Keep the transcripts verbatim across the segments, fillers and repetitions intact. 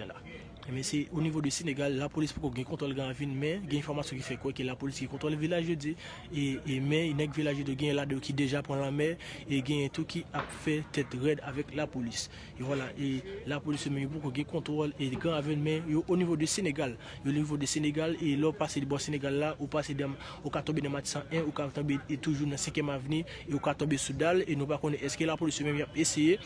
la. Men se o nivo de Senegal, lapolis poko gen kontwòl Gran Ravin, men gen enfòmasyon ki fè kwè ke lapolis gen kontwòl Vilaj de Dye, e, e men nèg Vilaj de Dye gen ladan yo ki deja pran lanmè, e gen tou ki ap fè tèt rèd avèk lapolis. E vwala, e lapolis yo menm yo poko gen kontwòl e Gran Ravin, men yo o nivo de Senegal. Yo o nivo de Senegal, e lè w pase bò Senegal la, ou pase nan, ou ka tonbe nan Matisan en, ou ka tonbe e toujou nan senkyèm avni, e ou ka tonbe sou dal, e nou pa konnen èske lapolis yo menm y ap eseye,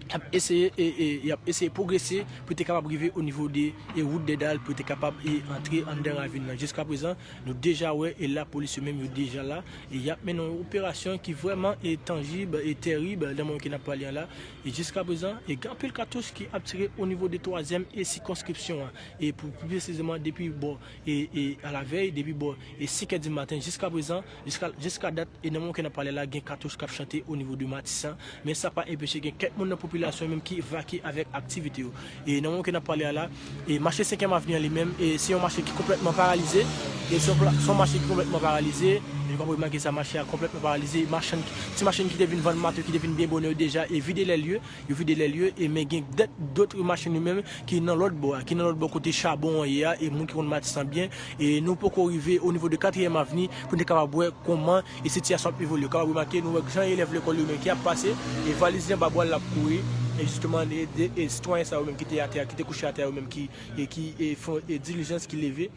y ap eseye, e, e, y ap eseye pwogrese pou te kapab rive o nivo de, e, wout dè dal, pou te kapab, e, antre anndan ravin nan. Jiska prezan, nou deja wè, e lapolis yo menm yo deja la, e y ap mennen yon operasyon ki vrèman, e, tanjib, e, tèrib, nan moman ke n ap pale an la. E jiska prezan, e gen anpil katouch ki ap tire o nivo de twazyèm e sikonskripsyon an. E pou pli presizeman, depi bò, e, e alavèy, depi bò, e senkè di maten, jiska prezan, jiska, jiska dat, e nan moman ke n ap pale la, gen katouch k ap chante o nivo de Matisan. Men sa pa enpeche gen kèk moun nan popilasyon menm ki vake avèk aktivite yo. E nan moman ke n ap pale a la, e mache senkyèm avni an li menm, e se yon mache ki konplètman paralize. E se yon pla-, se yon mache ki konplètman paralize. E nou kapab remake sa, mache a konplètman paralize. Machann, ti machin ki te vin vann maten, ki te vin byen bonè yo deja, e vide lè lye, yo vide lè lye, e men gen dèt, dòt machin yo menm ki nan lòt bò a, ki nan lòt bò kote chabon an ye a, e moun ki konn Matisan byen, e nou poko rive o nivo de katriyèm avni pou n te kapab wè kòman e sitiyasyon ap evolye. Ou kapab remake, nou wè jan elèv lekòl yo menm ki ap pase, e valiz li anba bra l ap kouri, e jisteman, e, de, e sitwayen sa yo menm ki te atè a, ki te kouche atè a yo menm ki, e ki, e fè, e dilijans ki leve.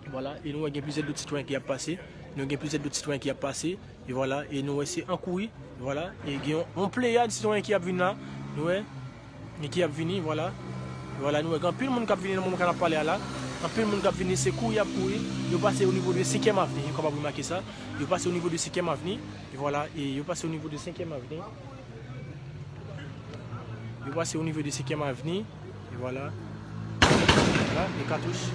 Vwala, e nou wè gen plizyè dòt sitwayen ki ap pase. Nou gen plizyè dòt sitwayen ki ap pase. E vwala, e nou wè se an kouri. Vwala, e gen yon, yon pleyad sitwayen ki ap vin la. Nou wè, e ki ap vini, vwala. E vwala, nou wè gen anpil moun k ap vini nan moman ke n ap pale a la. Anpil moun k ap vini, se kouri y ap kouri. Yo pase o nivo de senkyèm avni, ou kapab remake sa. Yo pase o nivo de senkyèm avni. E vwala, e yo pase o nivo de senkyèm avni. Yo pase o nivo de senkyèm avni. E vwala. Vwala, e katouch.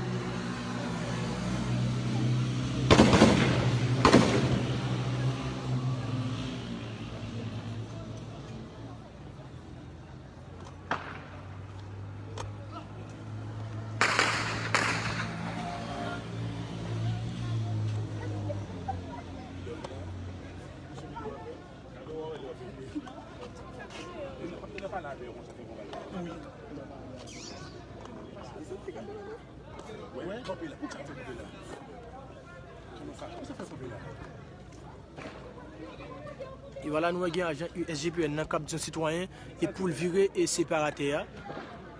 E vwala, nou wè gen ajan U S G P N nan k ap di yon sitwayen e pou l vire e separatè a.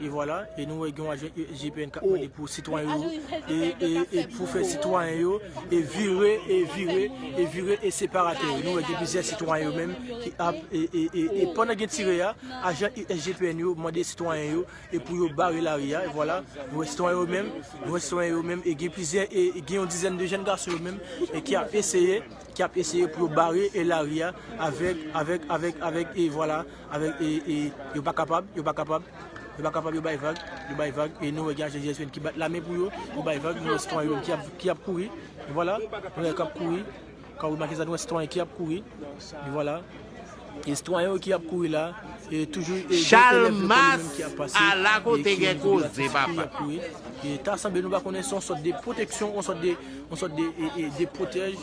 E vwala, e nou wè gen yon ajan U S G P N k ap mande pou sitwayen yo, e, e, e pou fè sitwayen yo, e vire, e vire, e vire e separatè yo. Nou wè gen plizyè sitwayen yo menm ki ap, e, e, e, e pandan gen tire a, ajan U S G P N yo mande sitwayen yo, e pou yo bare lari a, e vwala, nou wè sitwayen yo menm, nou wè sitwayen yo menm, e gen plizyè, e, e gen yon dizèn de jèn gason yo menm, e ki ap eseye, ki ap eseye pou yo bare, e lari a, avèk, avèk, avèk, avèk, e vwala, avèk, e, e, yo pa kapab, yo pa kapab, yo pa kapab, yo bay vag, yo bay vag, e nou wè gen ajan G S P N ki bat lamen pou yo, yo bay vag, nou wè sitwayen yo menm ki ap, ki ap kouri, e vwala, nou wè k ap kouri. Ka w remake sa, nou wè sitwayen ki ap kouri. E vwala. E sitwayen yo ki ap kouri la, e toujou, e gen elèv lekòl yo menm ki ap pase, e ki, ki ap kouri. E ta sanble nou pa konnen se yon sòt de pwoteksyon, yon sòt de, yon sòt de, e, e, de pwotèj,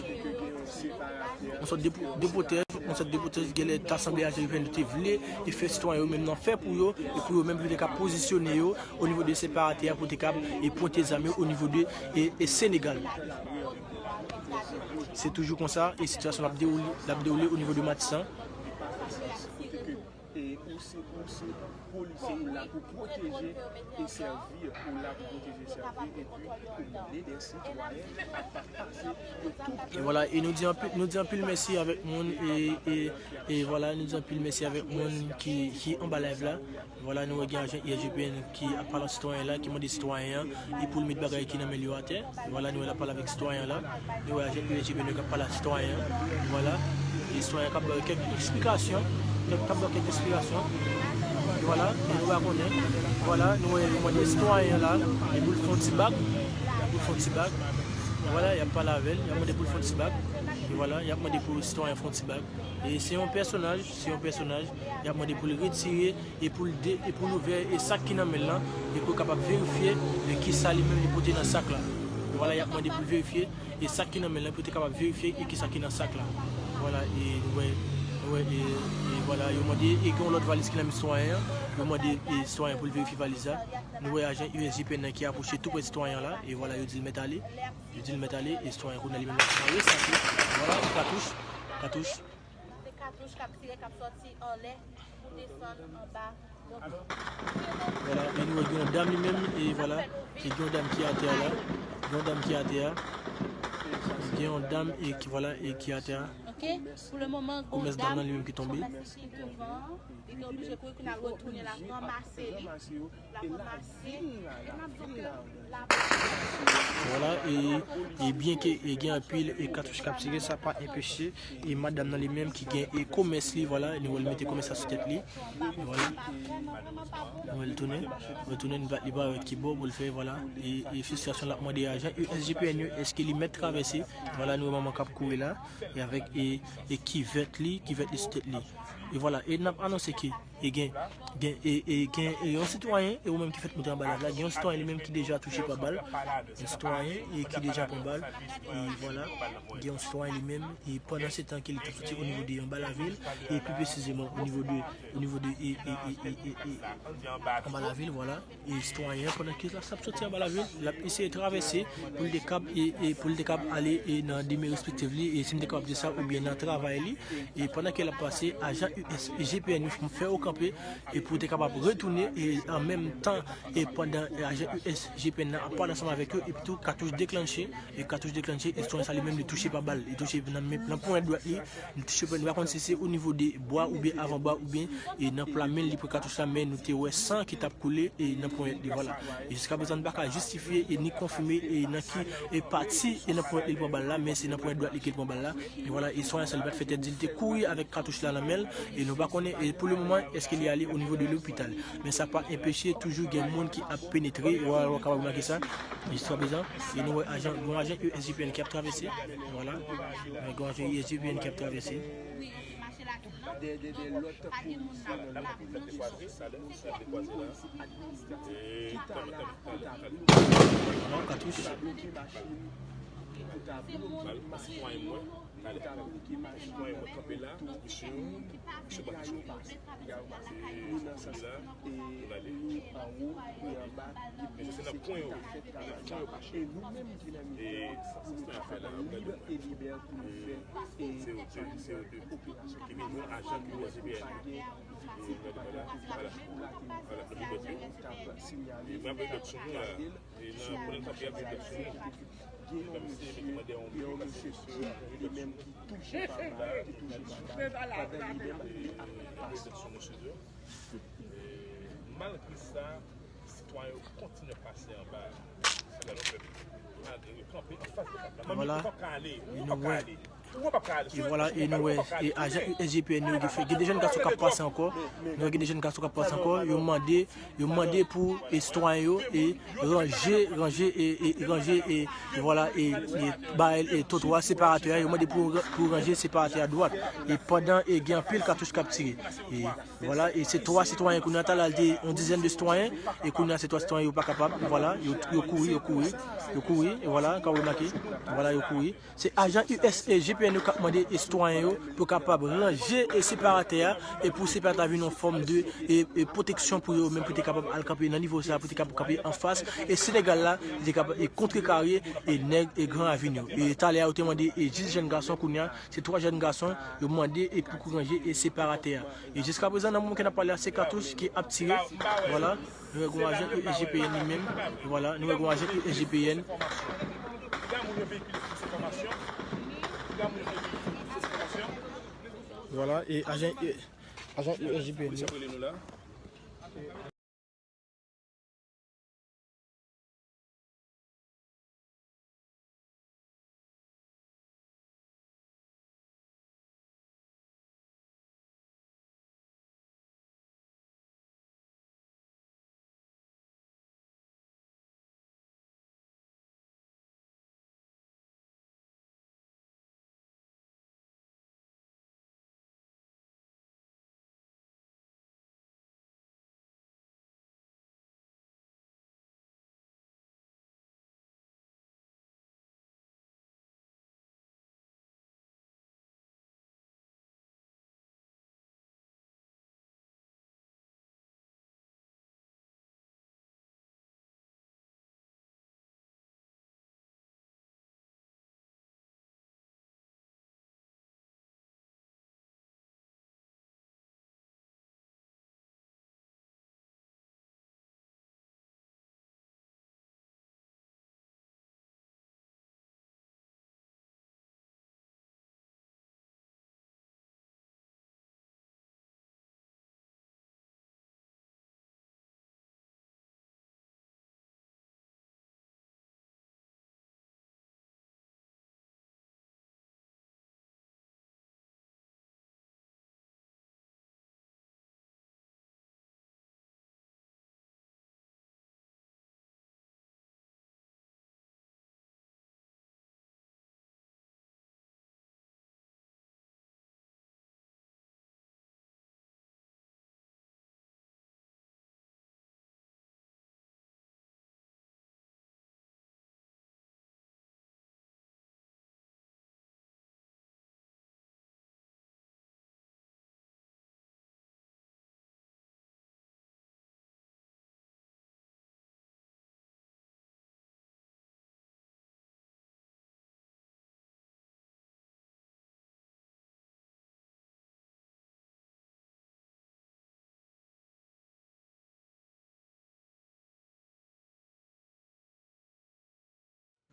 yon sòt de, de pwotèj, yon sòt de pwotèj, genlè ta sanble ajan yo te vle, e fè sitwayen yo menm nan fè pou yo, e pou yo menm pou yo te ka pozisyone yo o nivo de separatè a, pou te ka, e pwente zam yo o nivo de, e, e Senegal. Se toujou konsa, e sitiyasyon l ap dewoule, l ap dewoule o nivo de Matisan. E ou se, ou se polisye, ou la pou pwoteje e sèvi, ou la pou pwoteje e sèvi, epi pou mennen de sitwayen ap pase yo tout. E vwala, e nou di anpil, nou di anpil mèsi avèk moun, e, e, e vwala, nou di anpil mèsi avèk moun ki, ki anba live la. Vwala, nou wè gen ajan I S G P N ki ap pale ak sitwayen la, ki mande sitwayen an, e pou l met bagay ki nan men l yo atè. Vwala, nou wè l ap pale avèk sitwayen an la. Nou wè ajan I S G P N yo k ap pale ak sitwayen an. Vwala. E sitwayen an k ap ba yo kèk esplikasyon. Kèk, k ap ba yo kèk esplikasyon. Vwala, e nou pa konnen. Vwala, nou wè yo mande sitwayen an la, e pou l fè yon ti bak. Pou l fè yon ti bak. Vwala, y ap pale avè l, y ap mande pou l fè yon ti bak. E vwala, y ap mande pou sitwayen an fè yon ti bak. E se yon pèsonaj, se yon pèsonaj, y ap mande pou l retire e pou l de-, e pou l ouvè e sak ki nan men l lan, e pou l kapab verifye e kisa li menm li pote nan sak la. E vwala, y ap mande pou l verifye e sak ki nan men l lan, pou l te kapab verifye e kisa ki nan sak la. Vwala, e nou wè, nou wè, e, e vwala, yo mande, e gen yon lòt valiz ki nan men sitwayen an. Yo mande, e, sitwayen pou l verifye valiz la. Nou wè ajan U S G P N nan ki apwoche tou prè sitwayen an la. E vwala, yo di l mèt ale. Yo di l mèt ale. E sitwayen kounye a li menm l ap mare sa tou. Vwala, katouch. Katouch. Se katouch k ap tire, k ap sòti anlè pou desann anba. Vwala, e nou wè gen yon dam li menm, e vwala, e gen yon dam ki atè a la, gen yon dam ki atè a, gen yon dam e ki, vwala, e ki atè a. Ok, pou le moman, gen yon dam ki tonbe. Li te oblije kouri, kounye a l retounen, l al ranmase li, l al ranmase, e n ap di ke l ap. Vwala, e, e byenke e gen anpil e katouch k ap tire, sa pa anpeche e madanm nan li menm ki gen e komès li, vwala, nou wè l mete komès la sou tèt li. Vwala. Nou wè l tounen, retounen, li pa, li pa wè ki bò pou l fè, vwala. E, e fristrasyon l ap mande ajan U S G P N yo, èske li mèt travèse? Vwala, nou wè manman k ap kouri la, e avèk e, e kivèt li, kivèt li sou tèt li. E vwala, e n ap anonse ke e gen, gen, e, e gen, e yon sitwayen, e ou menm ki fèk moute anba lav la, gen yon sitwayen li menm ki deja touche pa bal. Yon sitwayen, e ki deja pran bal. E vwala, gen yon sitwayen li menm, e pandan se tan ke li t ap soti o nivo de anba lavil, e pi presizeman o nivo de, o nivo de, e, e, anba lavil, vwala. E sitwayen an, pandan ke l ap soti anba lavil, l ap eseye travèse pou l te kab, e, e pou l te kab ale, e nan demen respektif li, e si m te kapab di sa, oubyen nan travay li. E pandan ke l ap pase, ajan U S G P N yo fè yo kanpe, e pou te kapab retounen, e an menm tan, e pandan, e ajan U S G P N nan ap pale ansanm avèk yo, epi tou katouch deklanche, e katouch deklanche, e sitwayen sa li menm li touche pa bal, li touche nan men, nan ponyèt dwèt li, li touche, nou pa konn si se o nivo de bwa oubyen avan bwa oubyen, e nan pla men li pran katouch la, men nou te wè san ki t ap koule, e nan ponyèt li, vwala. E jiska prezan nou pa ka jistifye, e ni konfime, e nan ki, e pati, e nan ponyèt li pran bal la, men se nan ponyèt dwèt li ke l pran bal la. E vwala, e sitwayen sa li pa t fè tèt di, li te kouri avèk katouch la nan men l, e nou pa konnen, e pou le moman, èske li ale o nivo de lopital. Men sa pa anpeche, toujou gen moun ki ap penetre, vwala, w kapab remake sa, jiska prezan, e nou wè ajan, gen ajan U S G P N ki ap travèse, vwala, gen ajan U S G P N ki ap travèse. Dèyè, dèyè, lòt moun nan, la, katouch. Mwen kanpe la, misye, misye pa touche. Nou nan sans, e, nou anwo, nou anba, depi se pon yo, pon yo pa chè. E nou menm ki nan mitan, pou nou kapab lib e libè, pou nou fè, e, operasyon. Ki vin yon ajan ki wè se byen. Pati ki pa gen, ki pa gen pou lage, e, nou t ap sinyale, gade l, sou rezo sosyo, gen yon mesye, gen yon mesye ki di li menm ki touche pa bal, ki touche pa bal, pandan li menm li ap pase. Malgre sa, sitwayen yo kontinye pase anba. Sa gade yon pèp malgre yo kanpe anfas de pòt la. Manmi, ou p ap ka ale. Ou p ap ka ale. E vwala, e nou wè, e ajan U S G P N yo, gen, gen de jèn gason k ap pase ankò. Nou wè gen de jèn gason k ap pase ankò. Yo mande, yo mande pou, e sitwayen yo, e ranje, ranje, e, e ranje, e, e vwala, e, e ba, e twotwa, separatè a. Yo mande pou, pou ranje separatè a dwat. E pandan, e gen anpil katouch k ap tire. E vwala, e se twa sitwayen kounye a, talè a l te yon dizèn de sitwayen, e kounye a se twa sitwayen yo pa kapab, vwala, yo, yo kouri, yo kouri, yo kouri, e vwala, ka w remake, vwala, yo kouri. Se ajan U S G P N yo k ap mande e sitwayen yo pou kapab ranje e separatè a, e pou separatè a vin yon fòm de, e, e pwoteksyon pou yo menm, pou te kapab al kanpe nan nivo sa, pou te kapab kanpe anfas e Senegal la, pou te kapab, e kontrekare e nèg e Gran Ravin yo. E talè a yo te mande e jis jèn gason, kounye a se twa jèn gason yo mande e pou ranje e separatè a. E jiska prezan, nan moman ke n ap pale a, se katouch ki ap tire. Vwala. Nou wè gon ajan U S G P N li menm. Vwala. Nou wè gon ajan U S G P N. Vwala. E ajan, e ajan U S G P N li.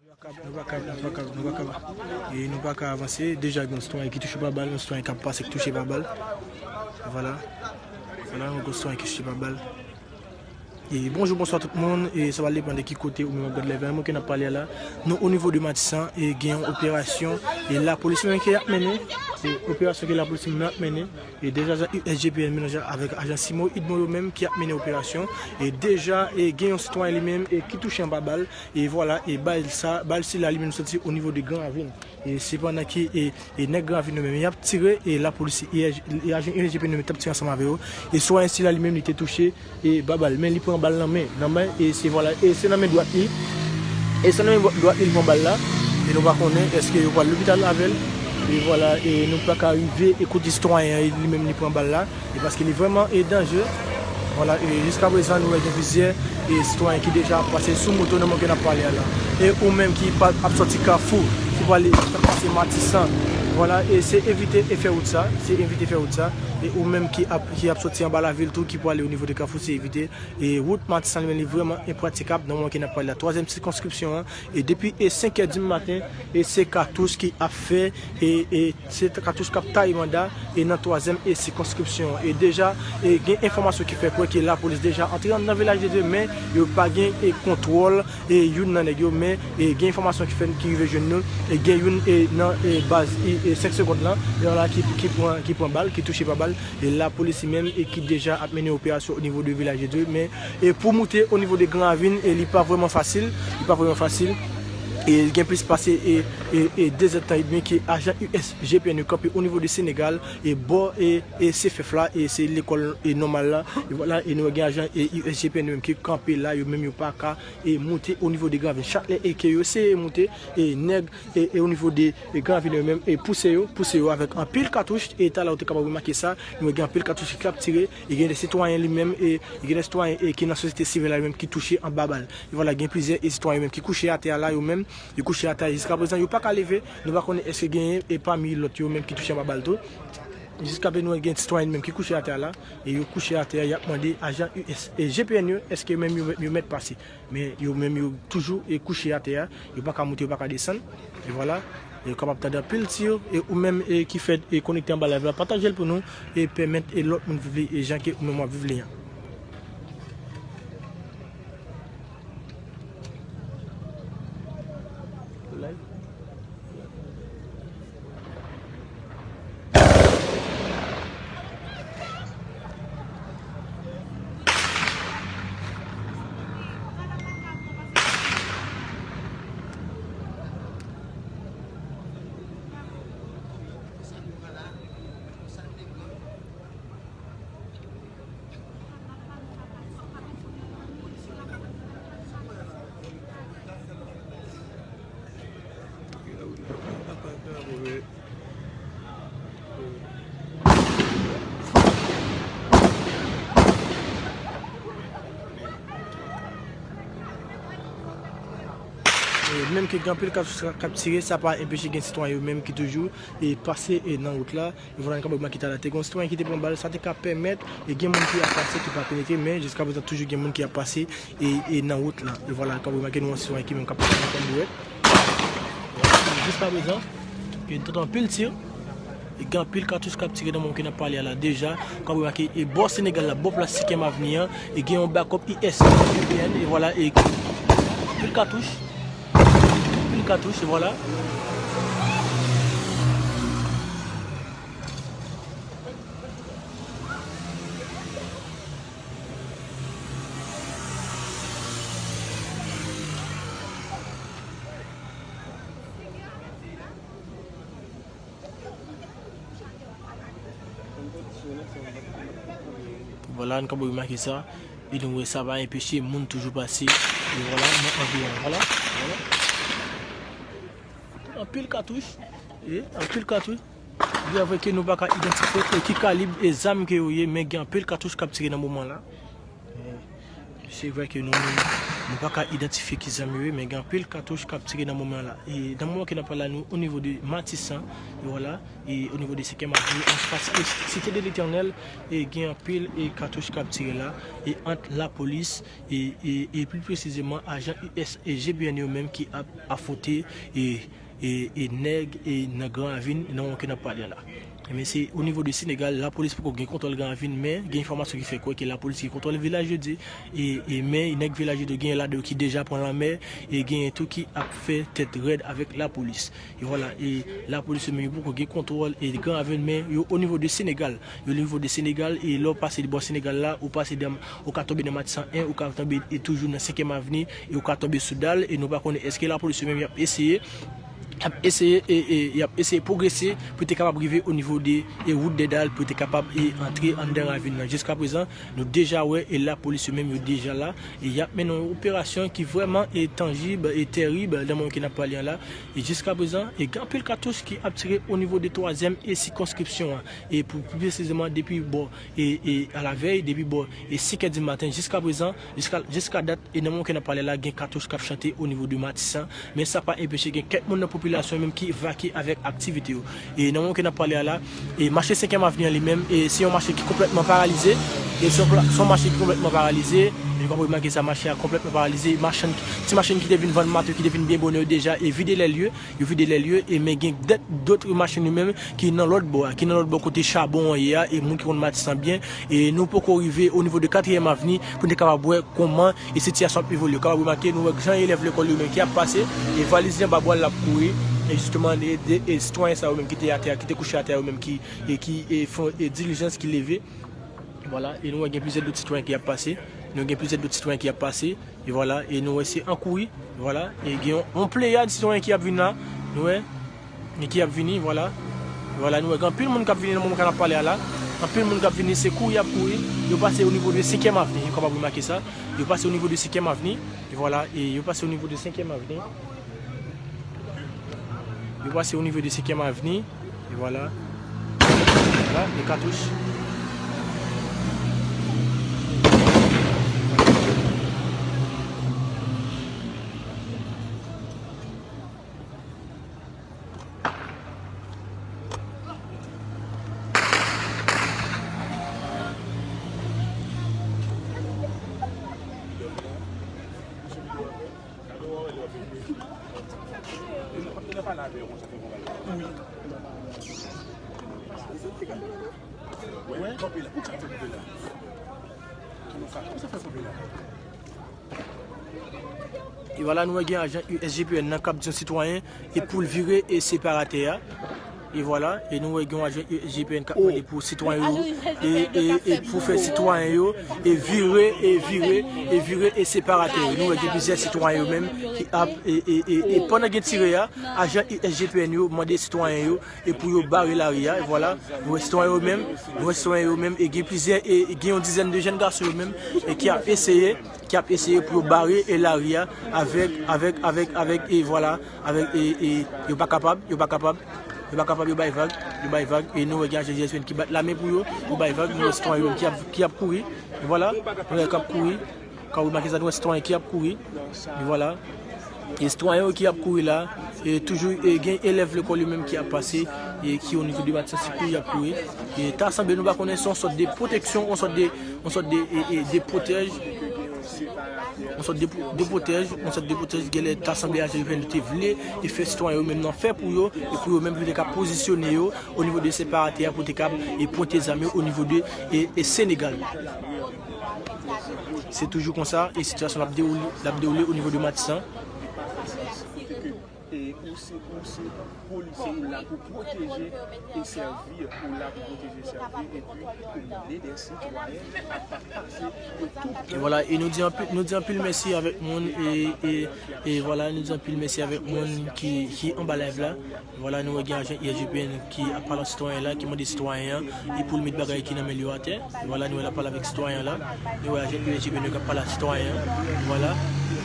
Nou pa ka, nou pa ka, nou pa ka, nou pa ka, e nou pa ka avanse. Deja, gen yon sitwayen ki touche pa bal, yon sitwayen k ap pase ki touche pa bal. Vwala. Vwala, yon sitwayen ki touche pa bal. E bonjou, bonswa tout moun. E sa va depann de ki kote ou menm w ap gade live la. Mwen ke n ap pale a la. Nou, o nivo de Matisan, e gen yon operasyon. E lapolis menm ki ap mennen. E operasyon ke lapolis menm ap mennen. E deja, ajan U S G P N melanje avèk ajan Simo Idmon yo menm ki ap mennen operasyon. E deja, e gen yon sitwayen li menm, e ki touche anba bal. E vwala, e bal sa, bal sila li menm soti o nivo de Gran Ravin. E sepandan ke, e, e nèg Gran Ravin yo menm, y ap tire, e lapolis, e, e ajan U S G P N yo menm t ap tire ansanm avè yo. E sitwayen sila li menm, li te touche, e ba bal, men li pran bal nan men, nan men, e se vwala, e se nan men dwat li. E se nan men dwat li, li pran bal la. E nou pa konnen èske yo pral lopital avè l. E vwala, e nou pa ka rive, e kote sitwayen an, li menm li pran bal la. E paske li vrèman, e danje. Vwala, e jiska prezan, nou wè gen plizyè, e sitwayen ki deja ap pase sou moto nan moman ke n ap pale a la. E ou menm ki pa, ap sòti Kafou, ki prale, k ap pase Matisan. Vwala, e se evite e fè wout sa, se evite fè wout sa. E ou menm ki ap, ki ap sòti anba lavil tou, ki prale o nivo de Kafou, se evite. E wout Matisan li menm, li vrèman enpratikab nan moman ke n ap pale la. Twazyèm sikonskripsyon an, e depi e senk è di maten, e se katouch ki ap fè, e, e se katouch k ap taye banda, e nan twazyèm, e sikonskripsyon an. E deja, e gen enfòmasyon ki fè kwè ke lapolis deja antre nan Vilaj de Dye, men yo pa gen, e kontwòl, e youn nan nèg yo, men, e gen enfòmasyon ki fè, ki rive jwenn nou, e gen youn, e nan, e baz, e, e senk segond lan, e yon la ki, ki pran, ki pran bal, ki touche pa bal, e lapolis li menm, e ki deja ap mennen operasyon o nivo de Vilaj de Dye, men, e pou moute o nivo de Gran Ravin, e li pa vrèman fasil, li pa vrèman fasil, e gen plis pase, e, e, e de zèdtan edmi ke ajan U S G P N yo kanpe o nivo de Senegal, e bò, e, e C F F la, e se lekòl, e nòmal la, e vwala, e nou gen ajan, e U S G P N yo menm ki kanpe la, yo menm yo pa ka, e moute o nivo de Gran Ravin. Chak lè, e ke yo eseye moute, e nèg, e, e o nivo de, e Gran Ravin yo menm, e pouse yo, pouse yo avèk anpil katouch, e talè ou te kapab remake sa, nou gen anpil katouch ki ap tire, e gen de sitwayen li menm, e, e gen de sitwayen, e ki nan sosyete sivil la, yo menm ki touche anba bal. E vwala, gen plizyè, e sitwayen menm ki kouche atè a la, yo menm, yo kouche atè a jiska prezan, yo pa ka leve, nou pa konnen èske genyen, e pami lòt yo menm ki touche anba bal tou. Jiska prezan, nou gen sitwayen menm ki kouche atè a la, e yo kouche atè a, y ap mande ajan U S, e G P N yo, èske menm yo, yo mèt pase. Men yo menm yo toujou, e kouche atè a, yo pa ka moute, yo pa ka desann. E vwala, e yo kapab tande anpil tir, e ou menm, e ki fèk, e konekte anba live la, pataje l pou nou, e pèmèt, e lòt moun viv li, e jan ke ou menm w ap viv li an. E menm ke gen anpil katouch k ap tire, sa pa enpeche gen sitwayen yo menm ki toujou, e pase, e nan wout la. E vwala, n ka ba w maketa la. Te gen yon sitwayen ki te pran bal, sa te ka pèmèt, e gen moun ki ap pase ki pa penetre, men jiska prezan toujou gen moun ki ap pase, e, e nan wout la. E vwala, n ka remake nou yon sitwayen ki menm k ap pase nan kòn dwèt. Jiska prezan, e tande anpil tir, e gen anpil katouch k ap tire nan moman ke n ap pale a la deja. N ka remake, e bò Senegal la, bò plas sizyèm avni an, e gen yon bakòp I S P N, e vwala, e anpil katouch, anpil katouch, e vwala. Vwala, n ka remake sa. E nou wè sa pa enpeche moun toujou pase. E vwala, nan anviwon. Vwala, vwala. Anpil katouch. E, anpil katouch. Byenvre ke nou pa ka idantifye e ki kalib e zam ke yo ye, men gen anpil katouch k ap tire nan moman la. E, Se vre ke nou menm, nou pa ka idantifye ki zam yo ye, men gen anpil katouch k ap tire nan moman la. E nan moman ke n ap pale la, nou o nivo de Matisan, e vwala, e o nivo de Senkyèm Avni, anfas Site de Letènèl, e gen anpil e katouch k ap tire la, e ant lapolis, e, e, e pli presizeman ajan U S e G B N yo menm ki ap afwonte, e e, e nèg e nan Gran Ravin, nan moman ke n ap pale a la. Men se o nivo de Senegal, lapolis poko gen kontwòl Gran Ravin, men gen enfòmasyon ki fè kwè ke lapolis gen kontwòl vilaj yo di, e, e men nèg vilaj yo di gen ladan yo ki deja pran lanmè, e gen tou ki ap fè tèt rèd avèk lapolis. E vwala, e lapolis yo menm yo poko gen kontwòl e Gran Ravin, men yo o nivo de Senegal. Yo o nivo de Senegal, e lè w pase bò Senegal la, ou pase dan, ou ka tonbe nan Matisan en, ou ka tonbe e toujou nan Senkyèm Avni, e ou ka tonbe sou Dal, e nou pa konnen èske lapolis yo menm y ap eseye y ap eseye, e, e, y ap eseye pwogrese pou te kapab rive o nivo de, e, wout dè Dal, pou te kapab, e, antre anndan ravin nan. Jiska prezan, nou deja wè, e, lapolis yo menm yo deja la, e y ap mennen yon operasyon ki vrèman, e, tanjib, e, terib, nan moman ke n ap pale an la. E jiska prezan, e, gen anpil katouch ki ap tire o nivo de twazyèm e sikonskripsyon an. E pou pli presizeman, depi bò, e, e, alavèy, depi bò, e, senk è di maten, jiska prezan, jiska, jiska dat, e nan moman ke n ap pale la, gen katouch k ap chante o nivo de Matisan, men sa pa enpeche gen kèk moun nan popilasyon menm ki vake avèk aktivite yo. E nan moman ke n ap pale a la, e mache Senkyèm Avni an li menm, e se yon mache ki konplètman paralize, e se yon pla-, se yon mache ki konplètman paralize, e nou ka remake sa, mache a konplètman paralize, machann, ti machin ki te vin vann mato, ki te vin byen bonè yo deja, e vide lè lye, yo vide lè lye, e men gen dèt, dòt machin yo menm ki nan lòt bò a, ki nan lòt bò kote chabon an ye a, e moun ki konn Matisan byen, e nou poko rive o nivo de Katriyèm Avni pou n te kapab wè kòman e sitiyasyon ap evolye. Ou kapab remake, nou wè jan elèv lekòl yo menm ki ap pase, e valiz li anba bwa l ap kouri, e jisteman, e, de, e sitwayen sa yo menm ki te atè a, ki te kouche atè a yo menm ki, e ki, e fè, e dilijans ki leve. Vwala, e nou wè gen plizyè dòt sitwayen ki ap pase. Nou gen plizyè dòt sitwayen ki ap pase. E vwala, e nou wè se an kouri. Vwala, e gen yon, yon pleyad sitwayen ki ap vin la. Nou wè, e ki ap vini, vwala. Vwala, nou wè gen anpil moun k ap vini nan moman k ap pale a la. Anpil moun k ap vini, se kouri y ap kouri. Yo pase o nivo de Senkyèm Avni, ou kapab remake sa. Yo pase o nivo de Senkyèm Avni. E vwala, e yo pase o nivo de Senkyèm Avni. Yo pase o nivo de Senkyèm Avni. E vwala. Vwala, de katouch. E vwala, nou wè gen ajan U S G P N nan k ap di yon sitwayen e pou l vire e separatè a. E vwala, e nou wè gen yon ajan U S G P N k ap mande pou sitwayen yo, e, e, e pou fè sitwayen yo, e vire, e vire, e vire e separatè yo. Nou wè gen plizyè sitwayen yo menm ki ap, e, e, e, e pandan gen tire a, ajan U S G P N yo mande sitwayen yo, e pou yo bare lari a, e vwala, nou wè sitwayen yo menm, nou wè sitwayen yo menm, e gen plizyè, e, e gen yon dizèn de jèn gason yo menm, e ki ap eseye, ki ap eseye pou yo bare, e lari a, avèk, avèk, avèk, avèk, e vwala, avèk, e, e, yo pa kapab, yo pa kapab, yo pa kapab, yo bay vag, yo bay vag, e nou wè gen ajan G S P N ki bat lamen pou yo, yo bay vag, nou wè sitwayen yo menm ki ap, ki ap kouri, e vwala, nou wè k ap kouri. Ka remake sa, nou wè sitwayen ki ap kouri. E vwala. E sitwayen yo ki ap kouri la, e toujou, e gen elèv lekòl yo menm ki ap pase, e ki o nivo de Matisan, se kouri y ap kouri. E ta sanble nou pa konnen se yon sòt de pwoteksyon, yon sòt de, yon sòt de, e, e, de pwotèj, yon sòt de, de pwotèj, yon sòt de pwotèj, genlè ta sanble ajan yo te vle, e fè sitwayen yo menm nan fè pou yo, e pou yo menm pou yo te ka pozisyone yo o nivo de separatè a pou te ka, e pwente zam yo o nivo de, e, e Senegal. Se toujou konsa, e sitiyasyon l ap dewoule, l ap dewoule o nivo de Matisan. E ou se, ou se polisye, ou la pou pwoteje e sèvi, ou la pou pwoteje e sèvi, epi ou mennen de sitwayen ap pase e tout. E vwala, e nou di anpil, nou di anpil mèsi avèk moun, e, e, e vwala, nou di anpil mèsi avèk moun ki, ki anba live la. Vwala, nou wè gen ajan U S G P N ki ap pale ak sitwayen la, ki mande sitwayen an, e pou l met bagay ki nan men l yo atè. Vwala, nou wè l ap pale avèk sitwayen la. Nou wè ajan U S G P N yo k ap pale ak sitwayen an. Vwala.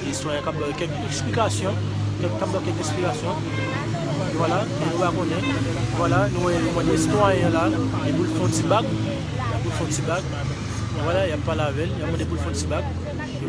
E sitwayen k ap ba yo kèk eksplikasyon. Kèk, k ap ba yo kèk eksplikasyon. Vwala, e nou pa konnen. Vwala, nou wè yo mande sitwayen an la, e pou l fè yon ti bag. Pou l fè yon ti bag. Vwala, y ap pale avè l, y ap mande pou l fè yon ti bag. E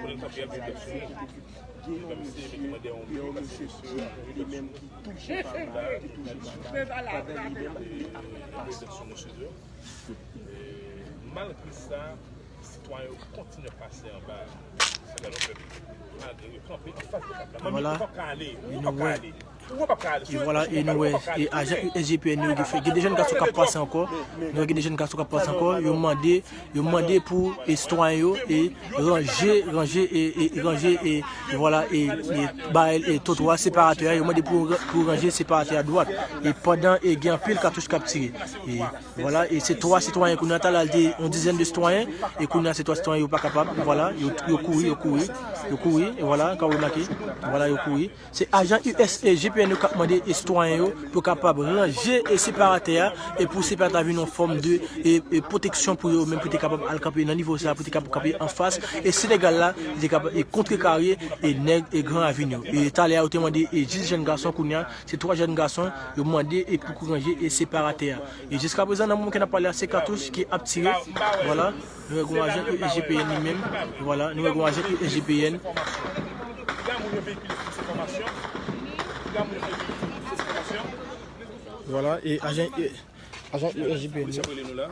konnen l kanpe ap vin sou nou. Gen yon mesye ki mande yon byen pase mesye a, li menm ki touche pa bal, ki touche pa bal, pandan li menm li ap pase. Malgre sa, sitwayen yo kontinye ap pase anba. Sa gade yon pèp malgre yo kanpe anfas de kap la. Manmi, ou p ap ka ale. Ou p ap ka ale. Ou p ap ka ale. E vwala, e nou wè, e ajan U S G P N yo ki fè, gen de jèn gason k ap pase ankò. Nou wè gen de jèn gason k ap pase ankò. Yo mande, yo mande pou e sitwayen yo e ranje, ranje e, e, e ranje e, e vwala, e, e bay e twotwa separatè a. Yo mande pou, pou ranje separatè a dwat. E pandan e gen anpil katouch k ap tire. E vwala, e se twa sitwayen kounye a, talè a l te yon dizèn de sitwayen, e kounye a se twa sitwayen yo pa kapab, vwala, yo, yo kouri, yo kouri, yo kouri, e vwala, ka w remake, vwala, yo kouri. Se ajan U S G P N yo k ap mande e sitwayen yo pou kapab ranje e separatè a, e pou separatè a vin yon fòm de e, e pwoteksyon pou yo menm, pou te kapab al kanpe nan nivo sa, pou te kapab kanpe anfas e Senegal la, pou te kapab e kontrekare e nèg e Gran Ravin yo. E talè a yo te mande e jis jèn gason, kounye a se twa jèn gason yo mande e pou ranje e separatè a. E jiskaprezan, nan moman ke n ap pale a, se katouch ki ap tire. Vwala, nou wè gon ajan U S G P N li menm. Vwala, nou wè gon ajan U S G P N. Vwala, e ajan, e, ajan U S G P N yo.